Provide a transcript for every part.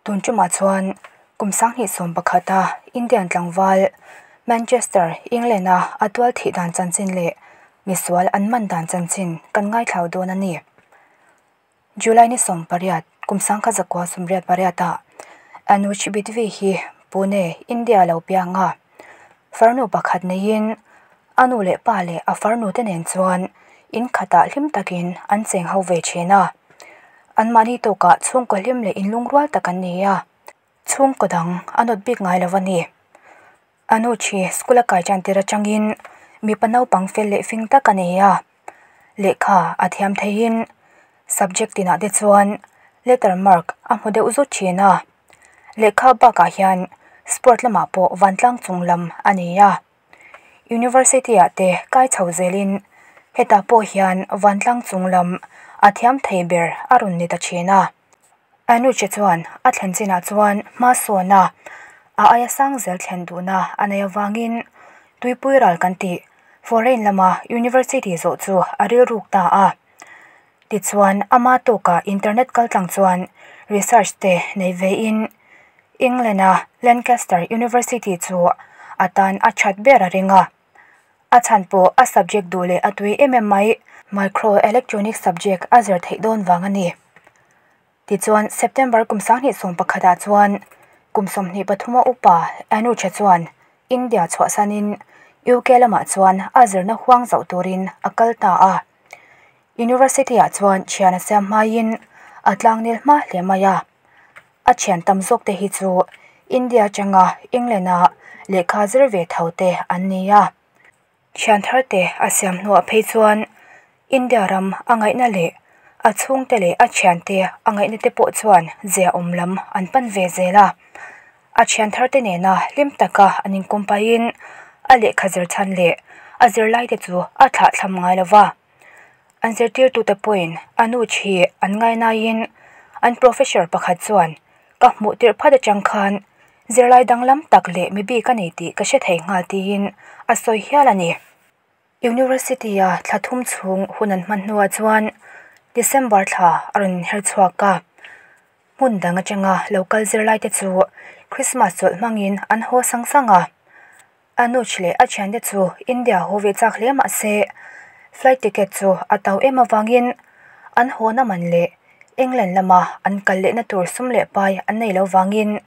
Tun tumah chuan kum 2011 a Indian tlangval Manchester, England a a tual thih dan chanchin leh misual an man dan chanchin kan ngaithlau dawn a ni. July ni 18 kum 1988 ah Anuj Bidwi hi Pune, India lo piang a. Farnu pakhat neiin a nu leh pa leh a farnu te nen chuan in khatah hlim takin an cheng ho ve thin a. An mahni tawkah chhungkaw hlim leh inlungrual tak an ni a. Chhungkaw dang a nawt bik ngai lo a ni. Anuj hi school a kai tan tir atangin mipa naupang fel leh fing tak a ni a. Lehkha a thiam theiin subject tinah te chuan letter mark a hmu deuh zut thin a. Lehkha bakah hian sport lamah pawh vantlang chung lam a ni a. University ah te kai chho zelin hetah pawh hian vantlang chung lam a thiam thei ber a rawn ni ta thin a. Anuj chuan a thlen chinah chuan hma sawn a, a aia sang zel thlen duhna a nei avangin tuipui ral kan tih foreign lama university zawh chu a rilruk ta a. Tichuan ama tawkah internet kaltlang chuan research te nei vein England a Lancaster University chu atan a that ber a ring a. A chhan pawh a subject duh leh a tui em em mai microelectronic subject a zir theih dawn vang a ni. Tichuan September kum 2011 ah chuan kum 23 a upa Anuj chuan India chhuahsanin UK lamah chuan a zirna huang zauh turin a kal ta a. University ah chuan thian a siam hmain a tlangnel hma hle mai a. A thian tam zawk te hi chu India atanga England a lehkha zir ve tho te an ni a. Thian thar te a siam hnuah phei chuan India ram a ngaihna leh a chhungte leh a thian te a ngaihna te pawh chuan zia awm lam an pan ve zel a. A thian thar te nena hlim taka an inkumpahin a lehkha zir chhan leh a zirlai te chu a thlah thlam ngai lova. An zirtirtute pawhin Anuj hi an ngainaiin an professor pakhat chuan ka hmuh tirh phat atang khan zirlai danglam tak leh mi bik a nei tih ka hre thei nghal tiin a sawi hial a ni. University a thla thum chhung hun an hman hnuah chuan December thla a rawn inher chhuak a. Hmun dang atanga local zirlai te chu Christmas chawlh hmangin an haw sang sang a. Anuj leh a thiante chu India haw ve chak hle mah se flight ticket chu a to em avangin an haw na man leh England lama an kal lehna tur sum leh pai an nei lo vangin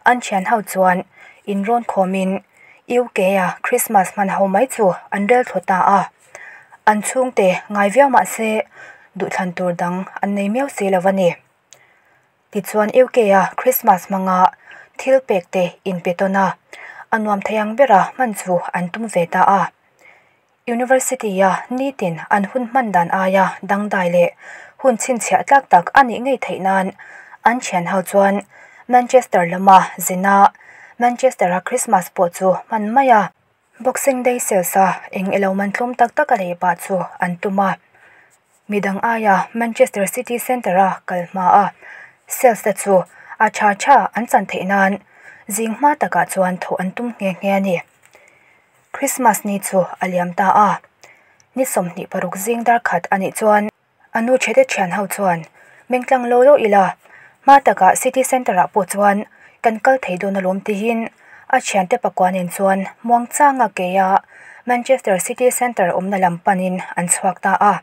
an thian ho chuan in rawn khawmin UK a Christmas hman ho mai chu an rel thlu ta a. An chhungte ngai viau mah se duhthlan tur dang an nei miau si lo a ni. Tichuan UK a Christmas hmanga thil pek te inpe tawn a, a nuam thei ang bera hman chu an tum ve ta a. University a nitin an hun hman dan aia dangdai leh hun chhinchhiah tlak tak a nih ngei theih nan an thian ho chuan Manchester lama zina Manchester a Christmas pawh chu hman mai a. Boxing Day sales a eng elo man tlawm tak tak a lei pah chu an tum a. Midang aia Manchester City Centre a kal hma a sales te chu a tha tha an chan theih nan zing hma takah chuan thawh an tum nghe nghe a ni. Christmas ni chu a liam ta a. Ni 26 zing dar khat anih chuan Anuj te thian ho chuan mengtlang lo lo ila hma takah City Centre ah pawh chuan kan kal thei dawn alawm tiin a thiante pakua nen chuan muang changa ke a Manchester City Centre awmna lam panin an chhuak ta a.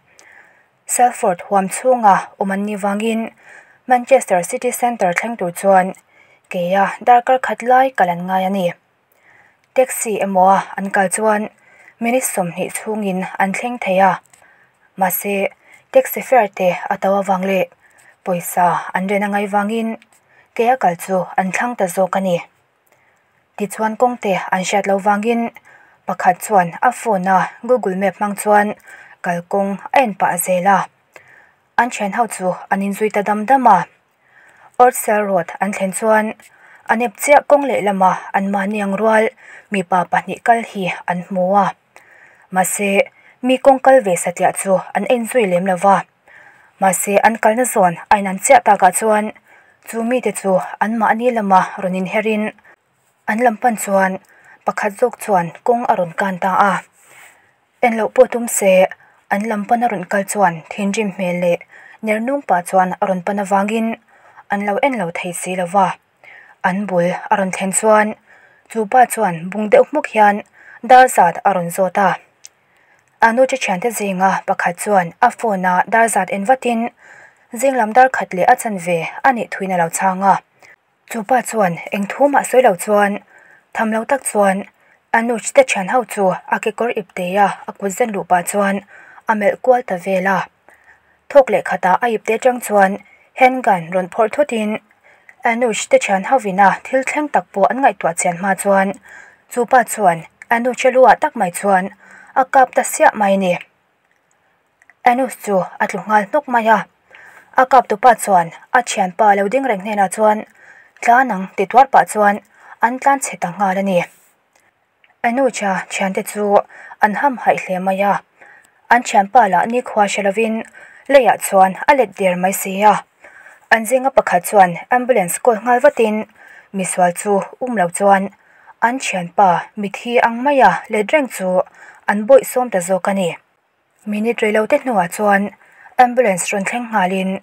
Salford huam chhunga awm an ni vangin Manchester City Centre thleng tur chuan ke a darkar khat lai kal an ngai a ni. Taxi emaw a an kal chuan minute 20 chhungin an thleng thei a. Mahse taxi fare te a to awang leh pawisa an ren a ngai vangin ke a kal chu an thlang ta zawk a ni. Tichuan kawng te an hriat lo vangin pakhat chuan a phone a Google Map hmang chuan kalkawng a en pah zel a. An thian ho chu an inzui ta dam dam a. Ordsall Road an thlen chuan a nep chiah kawng leh lama an mahni ang rual mipa pahnih kal hi an hmu a. Mahse mi kawng kal ve satliah chu an en zui lem lova. Mahse an kalna zawn a in an chiah takah chuan chu mite chu an mahni lama rawn inherin an lam pan chuan pakhat zawk chuan kawng a rawn kan ta a. En loh pawh tum se an lam pan a rawn kal chuan thinrim hmel leh ner nung pa chuan a rawn pan avangin an lo en lo thei si lova. An bul a rawn thlen chuan chu pa chuan bung deuh hmuk hian dar zat a rawn zawt a. Anuj a thiante zinga pakhat chuan a phone a dar zat en vatin zing lam dar khat leh a chanve a nih thuin a lo chhang a. Chu pa chuan eng thu mah sawi lo chuan tham lo tak chuan Anuj te thian ho chu a kekawr ip tei a a kut zen luh pah chuan a melh kual ta vel a. Thawk leh khatah a ip te atang chuan handgun rawn phawrh thutin Anuj te thian hovin a thil thleng tak pawh an ngaihtuah chian hma chuan chu pa chuan Anuj a lu ah tak mai chuan a kap ta siah mai a ni. Anuj chu a tlu nghal hnawk mai a, a kap tu pa chuan a thianpa lo ding reng hnenah chuan tlan ang ti tuar pah chuan an tlan chhe ta nghal a ni. Anuja thiante chu an hamhaih hle mai a, an thianpa lah nikhua hre lovin leiah chuan a let der mai si a. An zinga pakhat chuan ambulance call nghal vatin misual chu um lo chuan an thianpa mithi ang maia let reng chu an bawih sawm ta zawk a ni. Minute reilote hnuah chuan ambulance rawn thleng nghalin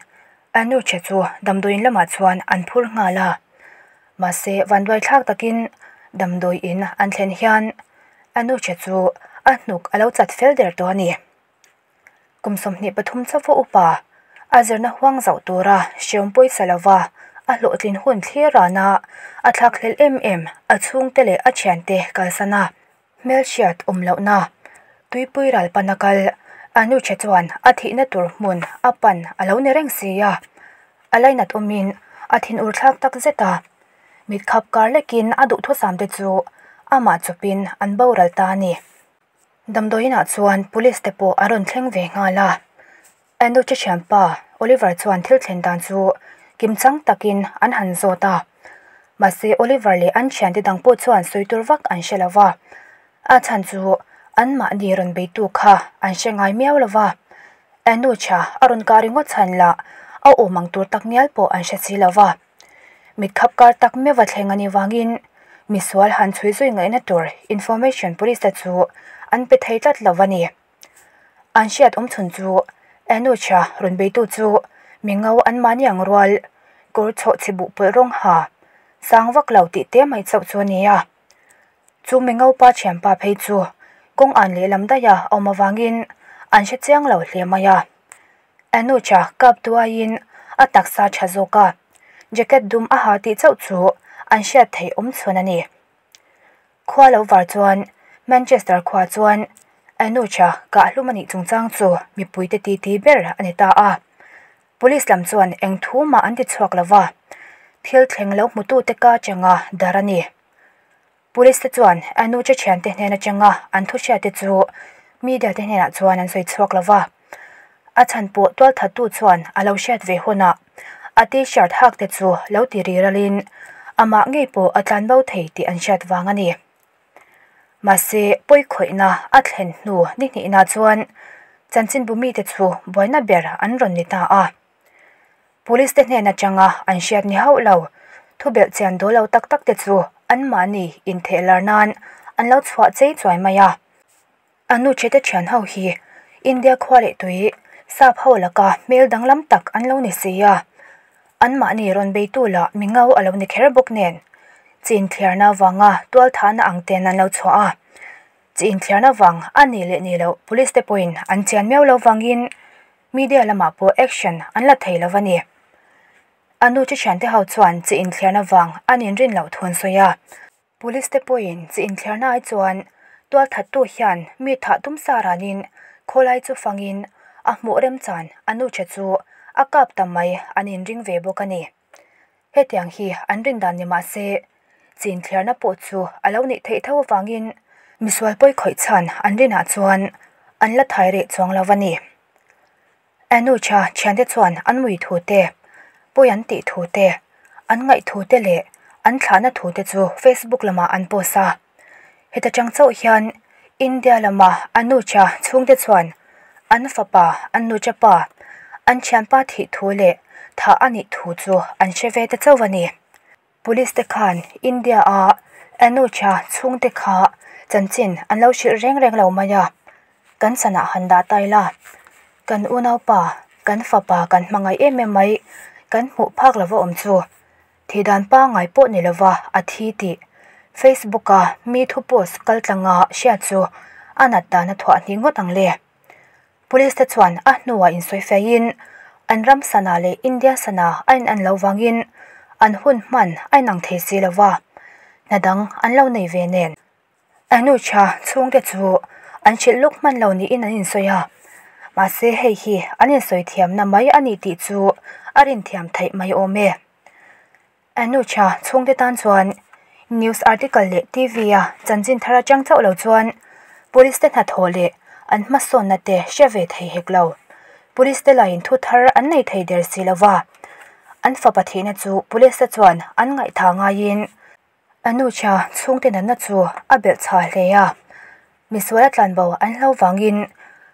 Anuche chu damdawiin lamah chuan an phur nghal a. Mahse vanduai thlak takin damdawiin an thlen hian Anuche chu a hnuk a lo chat fel der tawh a ni. Kum 23 chauha upa a zirna huang zauh tura hreawm pawisa lova a hlawhtlin hun thlir rana a thlak hlel em em a chhungte leh a thiante kalsan a. Hmelhriat awm lohna tuipui ral pana kal Anuche chuan a thihna tur hmun a pan a lo ni reng si a. A lainat awmin a thin ur thlak tak zet a. Mit khap kar lekin a duhthusam te chu amah chawpin an boral ta a ni. Damdawiinah chuan police te pawh an rawn thleng ve nghal a. Anuche thianpa Oliver chuan thil thlen dan chu kimchang takin an han zawt a. Mahse Oliver leh an thiante dang pawh chuan sawi tur vak an hre lova. A chhan chu anmahni rawn beitu kha an hre ngai miau lova. Anucha a rawn kah ringawt chhan lah a awm ang tur tak ngial pawh an hre si lova. Mit khap kar tak meuh a thleng a nih vangin misual han chhui zui ngaihna tur information police te chu an pe thei tlat lo a ni. An hriat awm chhun chu Anucha rawn beitu chu mi ngo anmahni ang rual kawr chhoh chhe buh pawlh rawng ha sang vak lo tih te mai chauh chu a ni a. Chu mi ngo pa thianpa phei chu kawng an lehlam daih a awm avangin an hre chiang lo hle mai a. Anucha kap tuaiin a taksa tha zawk a, jacket dum a ha tih chauh chu an hriat theih awm chhun a ni. Khua lo var chuan Manchester khua chuan Anucha kah hlum a nih chungchang chu mipuite titi ber a ni ta a. Police lam chuan eng thu mah an ti chhuak lova, thil thleng lo hmutute ka changa dar a ni. Police te chuan Anucha thiante hnen atanga an thu hriatte chu media te hnenah chuan an sawi chhuak lova. A chhan pawh tualthattu chuan a lo hriat ve hunah a t-shirt hak te chu lo ti ri ralin amah ngei pawh a tlan bo thei tih an hriat vang a ni. Mahse pawi khawihna a thlen hnu ni hnihna chuan chanchinbu mite chu buaina ber an rawn ni ta a. Police te hnen atanga an hriat ni hauh lo thu belh chian dawl lo tak tak te chu anmahni intheh lar nan an lo chhuah chei chuai mai a. Anuche te thian ho hi India khua leh tui sap ho laka hmel danglam tak an lo ni si a. Anmahni rawn beitu lah mi ngo a lo ni kher bawk nen. Chi inthliarna vanga tualthahna ang ten an lo chhuah a. Chi inthliarna vang a nih leh nih loh police te pawhin an chian miau lo vangin media lamah pawh action an la thei lo a ni. Anuche thiante ho chuan chi inthliarna vang an inrin loh thu an sawi a. Police te pawhin chi inthliarna ai chuan tualthattu hian mi thah tum sa ranin khawlai chu fangin a hmuh remchan Anuche chu a kap ta mai an inring ve bawk a ni. Hetiang hi an rin dan ni mahse chi inthliarna pawh chu a lo nih theih tho avangin misual pawi khawih chhan an rinah chuan an la thai reh chuang lo a ni. Anucha thiante chuan an mui thu te, pawi an tih thu te, an ngaih thu te leh an thlahna thu te chu Facebook lamah an post a. Heta tang chauh hian India lama Anucha chhungte chuan an fapa Anucha pa an thianpa thih thu leh thah a nih thu chu an hre ve ta chauh a ni. Police te khan India a Anucha chhungte kha chanchin an lo hrilh reng reng lo mai a. Kan sanah han dah ta ila. Kan unaupa, kan fapa kan hmangaih em em mai, kan hmuh phak lova awm chu. Thihdan pangngai pawh ni lova a thi tih Facebook-a mi thu post kaltlanga hriat chu a nat dan a thuah hnih ngawt ang le. Police te chuan a hnuah insawi feiin an ram sana leh India sana a inan loh vangin an hun hman a inang thei si lova, hna dang an lo nei ve nen. Anucha chhungte chu an hrilh luk hman lo niin an insawi a, mahse hei hi an insawi thiamna mai a ni tih chu a rinthiam theih mai awm e. Anucha chhungte tan chuan news article leh TV a chanchin thar atang chauh lo chuan police te hnathawh leh an hmasawnna te hre ve thei hek lo. Police te laiin thu thar an nei thei der si lova, an fapa thihna chu police te chuan an ngaihtha ngaiin Anucha chhungte natna chu a belh chha hle a, misuala tlanbo an hlo vangin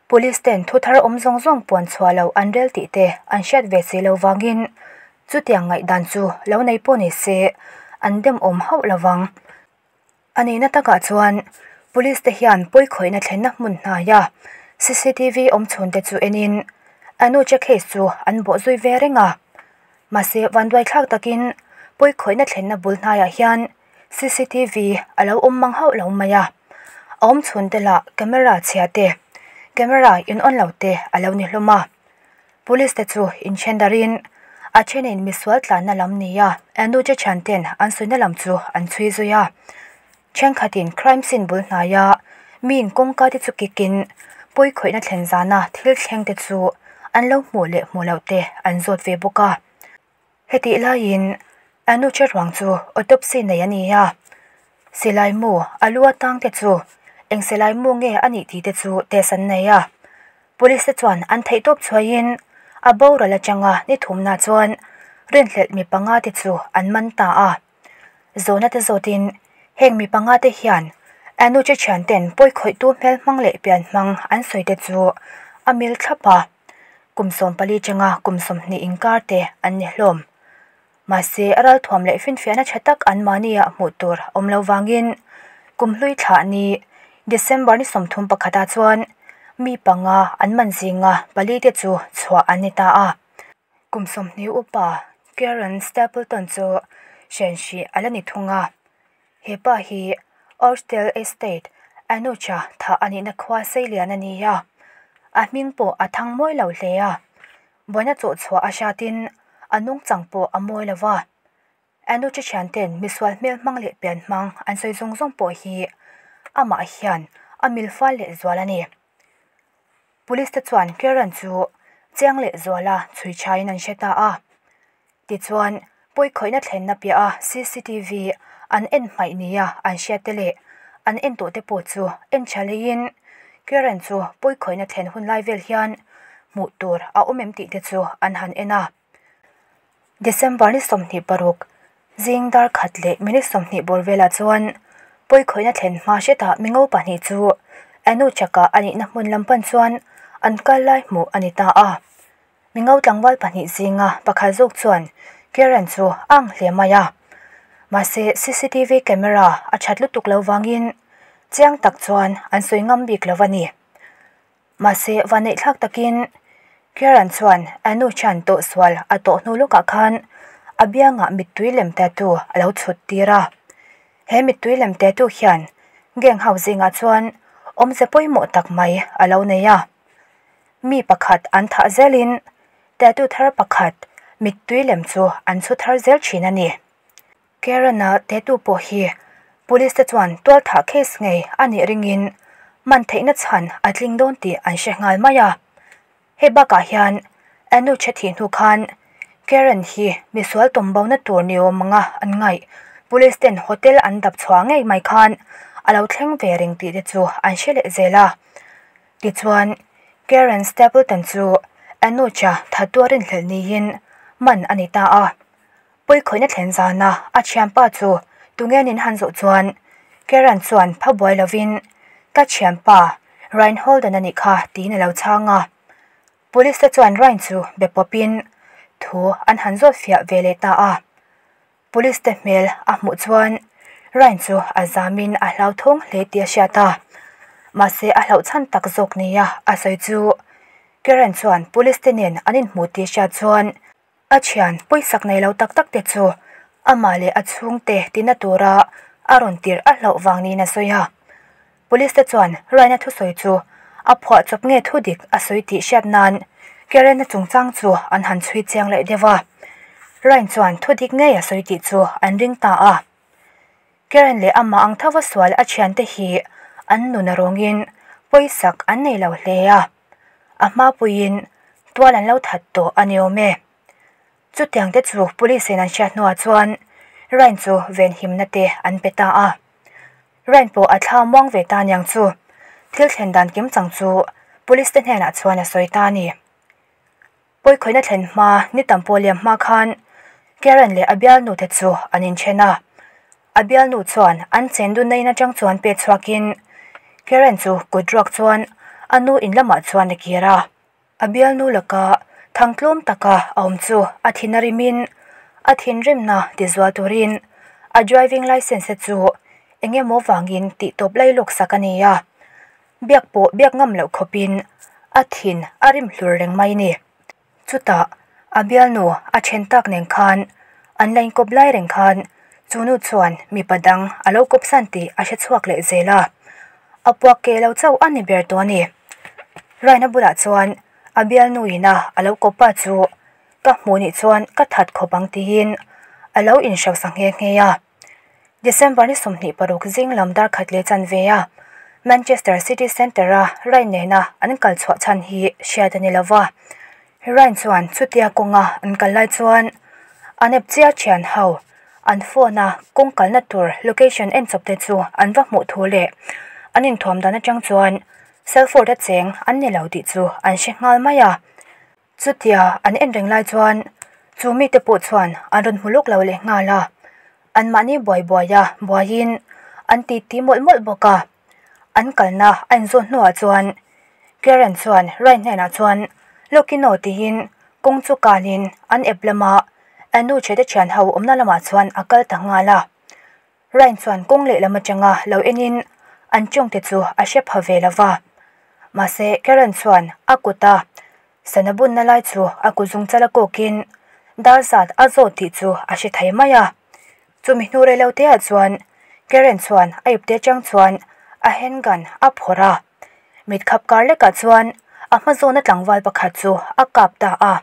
police ten thu thar awm zawng zawng puan chhuah loh an rel tih te an hriat ve si lo vangin chutiang ngaihdan chu lo nei pawh ni se an dem awm hauh lo vang. A nihna takah chuan police te hian pawikhawihna thlenna hmun hnaia cctv awm chhun te chu enin Anucha case chu an bawhzui ve reng a. Mahse, vanduaithlak takin pawikhawihna thlenna bul hnaiah hian cctv a lo awm mang hauh lo mai a, a awm chhun te lah camera chhia te, camera in on lo te a lo ni hlawm a. Police te chu inthen darin a thenin misual tlanna lam nia Anuja thian ten an sawina lam chu an chhui zui a. Thenkhatin crime scene bul hnaia miin kawngka te chu kikin pawikhawihna thlen zana thil thleng te chu an lo hmuh leh hmuh loh te an zawt ve bawk a. Hetih laiin Anuja ruang chu autopsy nei a ni a, silai mu a lu atang te chu eng silai mu nge a nih tih te chu test an nei a. Police te chuan an theihtawp chhuaiin a boral atanga ni thumna chuan rinhlelh mi panga te chu an man ta a. Zawhna te zawtin heng mi panga te hian Anuja thian ten pawikhawihtu hmel hmang leh pian hmang an sawi te chu a mil thlap a, kum 14 changa kum 20 inkar te an ni hlawm. Mahse a ralthuam leh finfiahna tha tak an mahniah hmuh tur awm lo vangin kum hlui thlah ni December ni 31 ah chuan mi panga an man zinga pali te chu chhuah an ni ta a. Kum 20 upa Karen Stapleton chu hrenhri a la ni thung a. He pa hi Orsdale Estate Anucha tha a nihna khua seilian a ni a. A hming pawh a thang mawi lo hle a. Buaina chawh chhuah a hriatin a nungchang pawh a mawi lova. Anucha thian ten misual hmel hmang leh pian hmang an sawi zawng zawng pawh hi amah hian a mil fal leh zual a ni. Police te chuan Karen chu chiang leh zuala chhui thain an hre ta a. Tichuan pawikhawihna thlenna piah a cctv an en hmaih nia an hriat te leh an en tawh te pawh chu en tha leiin Karen chu pawikhawihna thlen hun lai vel hian hmuh tur a awm em tih te chu an han en a. December ni 26 zing dar khat leh minute 20 bawr velah chuan pawikhawihna thlen hma hretah mingo pahnih chu Anuchaka a nihna hmun lam pan chuan an kal lai hmuh a ni ta a. Mingo tlangval pahnih zinga pakhat zawk chuan Karen chu ang hle mai a. Mahse cctv camera a that lutuk lo wangin chiang tak chuan an sawi ngam bik lo a ni. Mahse vaneih thlak takin Karen chuan Anuchan tawh sual a tawh hnu lawkah khan a biangah mittui lem tattoo a lo chhut tir a. He mittui lem tattoo hian gang ho zingah chuan awmze pawimawh tak mai a lo nei a. Mi pakhat an thah zelin tattoo thar pakhat mittui lem chu an chhu thar zel thin a ni. Karen-a tattoo pawh hi police te chuan tual thah case ngei a nih ringin man theihna chhan a tling dawn tih an hre nghal mai a. Hei bakah hian Anucha thih hnu khan Karen hi misual tawmbona tur ni awm anga an ngaih police ten hotel an dap chhuah ngei mai khan a lo thleng ve reng tih te chu an hre leh zel a. Tichuan Karen Stapleton chu Anucha thatu a rinhlelh niin man a ni ta a. Pawikhawihna thlen zana a thianpa chu tungenin han zawh chuan Karen chuan phabuai lovin ka thianpa Ryan Holden a nih kha tiin a lo chhang a. Police te chuan Ryan chu be pawpin thu an han zawt fiah ve leh ta a. Police te hmel a hmuh chuan Ryan chu a zamin a hlau thawng hle tih a hriat a. Mahse a hlauh chhan tak zawk nia a sawi chu Karen chuan police te nen an inhmu tih hriat chuan a thian pawisak nei lo tak tak te chu Amah leh a chhungte tina tura a rawn tirh a hlauh vang niin a sawi a. Police te chuan Ryan-a thusawi chu a phuah chawp nge thudik a sawi tih hriat nan Karen-a chungchang chu an han chhui chiang leh deuh a. Ryan chuan thudik ngei a sawi tih chu an ring ta a. Karen leh amah ang tho a sual a thiante hi an nun a rawngin pawisak an nei lo hle a. A hma puiin tual an lo that tawh a ni awm e. Chutiang te chu police in an hriat hnuah chuan Ryan chu venhimna te an pe ta a. Ryan pawh a thla muang ve ta aniang chu thil thlen dan kim chang chu police te hnenah chuan a sawi ta a ni. Pawikhawihna thlen hma ni tam pawh liam hma khan Karen leh a bialnu te chu an inthen a. A bialnu chuan an chen dunna in atang chuan pet chhuakin Karen chu kut ruak chuan a nu in lamah chuan a kir a. A bialnu laka thangtlawm taka a awm chu a thin a rimin a thinrimna tizual turin a driving licence chu eng emaw vangin tihtawp lai lawk sak a ni a. Biak pawh biak ngam loh khawpin a thin a rim hlur reng mai ni. Chutah a bialnu a then tak nen khan an la inkawp lai reng khan chu nu chuan mipa dang a lo kawp san tih a hre chhuak leh zel a. A puak keh lo chauh a ni ber tawh a ni. Raina bulah chuan a bialnu ina a lo kawp pa chu ka hmuh nih chuan ka that khawp ang tiin a lo inhrosa nghe nghe a. December ni 26 zing lam dar khat leh chanve a Manchester City Centre-a Ryan nena an kal chhuah chhan hi hriat a ni lo va. Ryan chuan chutia kawnga an kal lai chuan an ep chiah thian ho an phone-a kawng kalna tur location en chawp te chu an va hmuh thu leh an inthuam dan atang chuan Salford-a cheng an ni lo tih chu an hre nghal mai a. Chutia an en reng lai chuan chu mite pawh chuan an rawn hmu lawk lo leh nghal a, anmahni buai buai a buaiin an titi mawlh mawlh bawk a. An kalna a inzawn hnuah chuan Karen chuan Ryan hnenah chuan Lawkinaw tiin kawng chu kanin an ep lama Anu chhete thian ho awmna lamah chuan a kal ta nghal a. Ryan chuan kawng lehlam atanga lo enin an tawngte chu a hre pha ve lo va. Mahse Karen chuan a kuta sana bunna lai chu a kut zungchal a kawkin dar zat a zawt tih chu a hre thei mai a. Chumi hnu rei lo teah chuan Karen chuan a ipte atang chuan a handgun a phawrh a. Mit khap kar lekah chuan a hma zawna tlangval pakhat chu a kap ta a.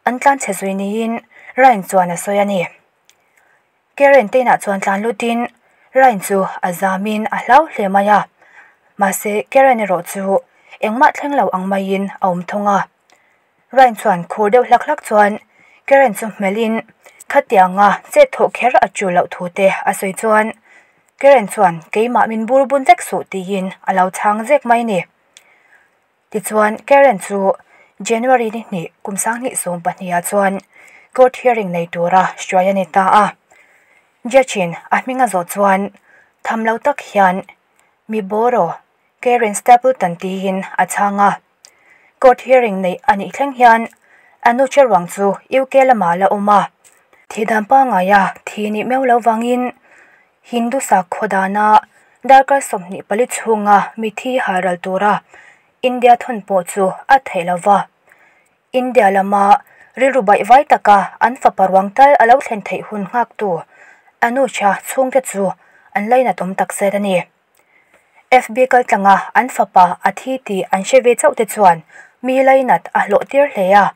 An tlan chhe zui niin Ryan chuan a sawi a ni. Karen te inah chuan tlan lutin Ryan chu a zamin a hlau hle mai a. Mahse Karen erawh chu engmah thleng lo ang maiin a awm thung a. Ryan chuan khur deuh hlak hlak chuan Karen chu hmelhin khatianga chet thawh kher a tul loh thu te a sawi chuan Karen chuan keimah min bur bun vek suh tiin a lo chhang zek mai ni. Tichuan Karen chu January ni hnih kum 2012 ah chuan court hearing nei tura hruai a ni ta a. Judge in a hming a zawh chuan tham lo tak hian mi bawraw Karen Stapleton tiin a chhang a. Court hearing nei a nih thleng hian Anucha ruang chu UK lamah la awm a. Thidan pangaia thi nih meuh lo vangin Hindu sakhaw dana darkar 24 chhunga mithi halral tura India thun pawh chu a theih lo va. India lama rilru baih vai taka an fapa ruang tal a lo thlen theih hun nghak tu Anucha chhungte chu an lainat awm tak zet a ni. FB kaltlanga an fapa a thi tih an hre ve chauh te chuan mi lainat a hlawh tir hle a.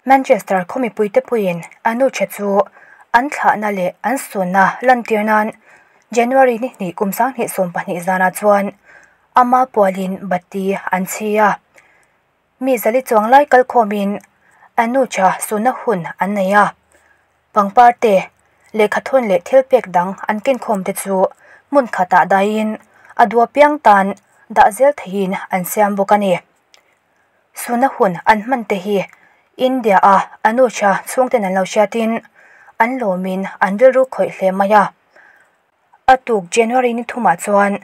Manchester khawmipui te puiin Anucha chu an thlahna leh an sunna lan tir nan January ni hnih kum 2012 zana chuan ama pualin bati an chhi a. Mi zali chuang lai kal khawmin Anucha sunna hun an nei a. Pangpar te lehkha thawn leh thil pek dang an ken khawm te chu hmun khatah daiin a dua piang tan dah zel theiin an siam bawk a ni. Sunna hun an hman te hi India a Anucha chhungten an lo hriatin an lawmin an rilru khawih hle mai a. A tuk January ni thumah chuan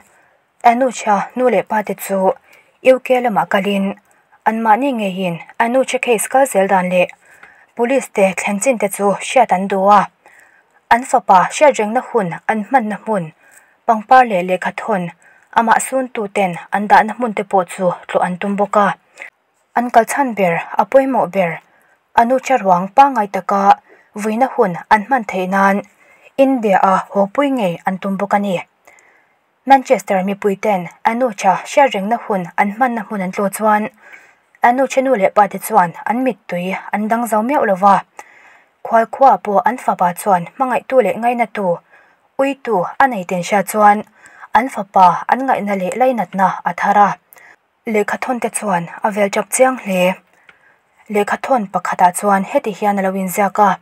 Anucha nu leh pa te chu UK lamah kalin anmahni ngeiin Anucha case kal zel dan leh police te thlen chin te chu hriat an duh a. An fapa hriat rengna hun an hmanna hmun pangpar leh lehkha thawn amah sun tu ten an dahna hmun te pawh chu tlawh an tum bawk a. An kal chhan ber a pawimawh ber Anucha ruang pangai taka vuina hun an hman theih nan India-a haw pui ngei an tum bawk a ni. Manchester mipuiten Anuj-a hriatrengna hun an hmanna hmun an tlawh chuan Anuj-a nu leh pate chuan an mittui an dang zo meuh lo va. Khualkhua pawh an fapa chuan hmangaihtu leh ngainatu, uitu a nei ten hria chuan an fapa an ngaihna leh lainatna a thar a. Lehkhathawn te chuan a vel tap chiang hle. Lehkhathawn pakhatah chuan heti hian a lo inziak a,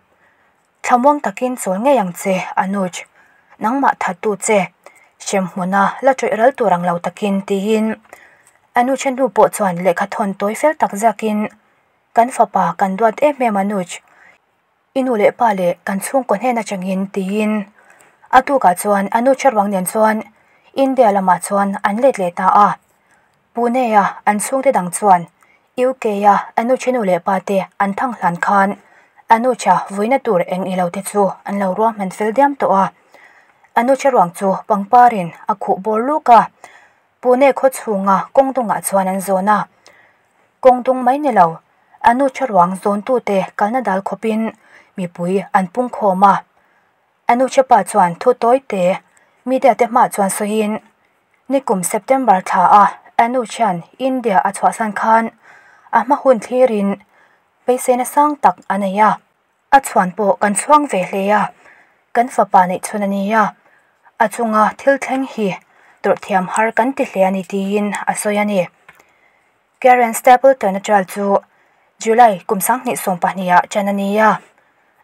Thlamuang takin chawl ngei ang che, Anuj. Nangmah thattu che, hremhmuna la tawih ral tur ang lo takin, tiin Anuj-a hnu pawh chuan lehkhathawn tawi fel tak ziakin, Kan fapa kan duat em em Anuj. I nu leh pa leh kan chhungkaw hnen atangin tiin a tukah chuan a nu Cherwang nen chuan India lamah chuan an let leh ta a. Pune-a an chhungte dang chuan UK-a a nu Chenu leh pa te an thang hlan khan a nu Cha vuina tur eng ilo te chu an lo ruahman fel diam tawh a. A nu Cherwang chu pangparin a khuh bawr luk a. Pune khaw chhunga kawng dungah chuan an zawn a. Kawng dung mai ni lo, a nu tha ruang zawntute kalna dal khawpin mipui an pung khawm a. A nu tha pa chuan thu tawi te media te hmaah chuan sawiin, Nikum September thla a a nu thian India a chhuahsan khan a hma hun thlirin beiseina sang tak a nei a. A chhuan pawh kan chhuang ve hle a, kan fapa neih chhun a ni a, a chunga thil thleng hi tawrh thiam har kan ti hle a ni tiin a sawi a ni. Karen Stapleton-a trial chu July kum 2020 ah ṭan a ni a,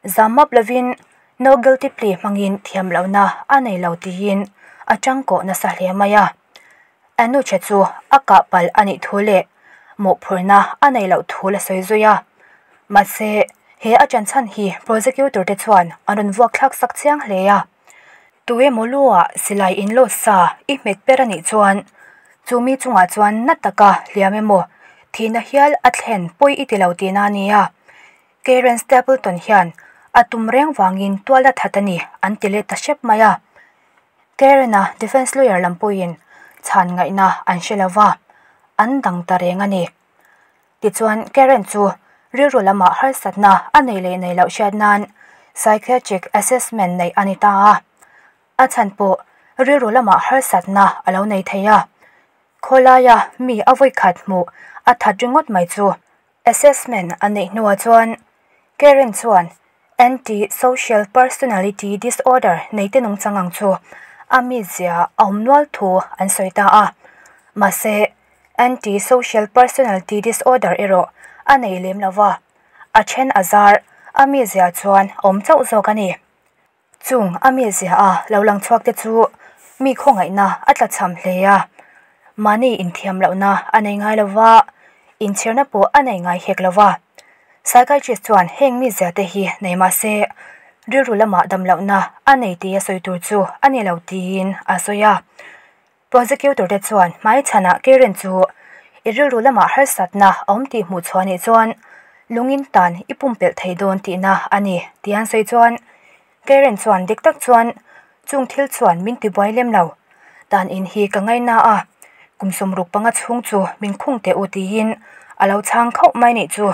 zam map lovin no guilty plea hmangin thiam lohna a nei lo tiin a ṭangkawh nasa hle mai a. Anucha chu a kah palh a nih thu leh mawhphurhna a neih loh thu la sawi zui a. Mahse, he a ṭan chhan hi prosecutor te chuan an rawn vuak thlak sak chiang hle a. Tu emaw luah silai inlawt sa i hmet ber a nih chuan chu mi chungah chuan na taka hliam emaw thihna hial a thlen pawi i ti lo tihna a ni a. Karen Stapleton hian a tum reng vangin tual a that a ni an ti let ta hrep mai a. Karen-a defence lawyer lam pawhin chhan ngaihna an hre lo va, an dang ta reng a ni. Tichuan, Karen chu rilru lamah harsatna a nei leh nei loh hriat nan psychiatric assessment neih a ni ta a. A chhan pawh rilru lamah harsatna a lo nei thei a. Khawlaia mi a vawikhat hmuh a that ringawt mai chu Assessment a neih hnuah chuan Karen chuan Anti-social personality disorder neite nungchang ang chu a mizia a awm nual thu an sawi ta a. Mahse, Anti-social personality disorder erawh a nei lem lo va, a then a zar a mizia chuan a awm chauh zawk a ni. Chung a mizia a lo lang chhuak te chu mi khawngaihna a tlachham hle a, mahni inthiam lohna a nei ngai lo va, inchhirna pawh a nei ngai hek lo va. Psychiatrist chuan heng mizia te hi nei mah se rilru lamah dam lohna a nei tih a sawi tur chu a ni lo tiin a sawi a. Prosecutor te chuan hmaichhanah Karen chu i rilru lamah harsatna a awm tih hmuh chhuah anih chuan lungin tan i pumpelh thei dawn tihna a ni tih an sawi chuan Karen chuan dik tak chuan chung thil chuan min tibuai lem lo, tan in hi ka ngaina a, kum 65 chhung chu min khung teh u tiin a lo chhang khauh mai nih chu.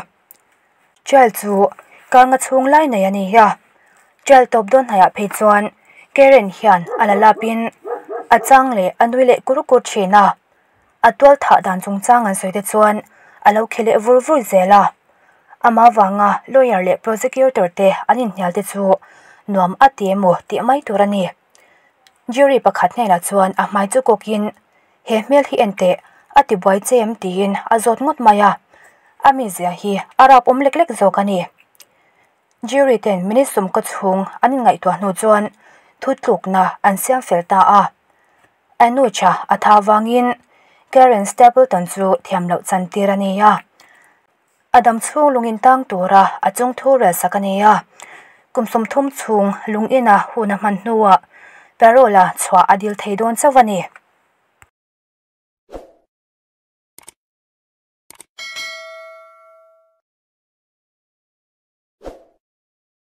Trial chu kanga chhung lai nei a ni a, trial tawp dawn hnaiah phei chuan Karen hian a la lapin a chang leh a nui leh kur kur thin a, a tual thah dan chungchang an sawi te chuan a lo khi leh vur vur zel a. Amah vanga lawyer leh prosecutor te an inhnial te chu nuam a ti emaw tih mai tur a ni. Jury pakhat hnenah chuan a hmai chu kawkin He hmel hi en teh, a ti buai che em tiin a zawt ngawt mai a, a mizia hi a rap awm lek lek zawk a ni. Jury ten minute sawmkaw chhung an inngaihtuah hnu chuan thutlukna an siam fel ta a. Anucha a tha vangin Karen Stapleton chu thiam loh chan tir a ni a. A dam chhung lungin tang tura a chung thu rel sak a ni a, kum 30 chhung lungina hun a hman hnuah parole-a chhuah a dil thei dawn chauh a ni.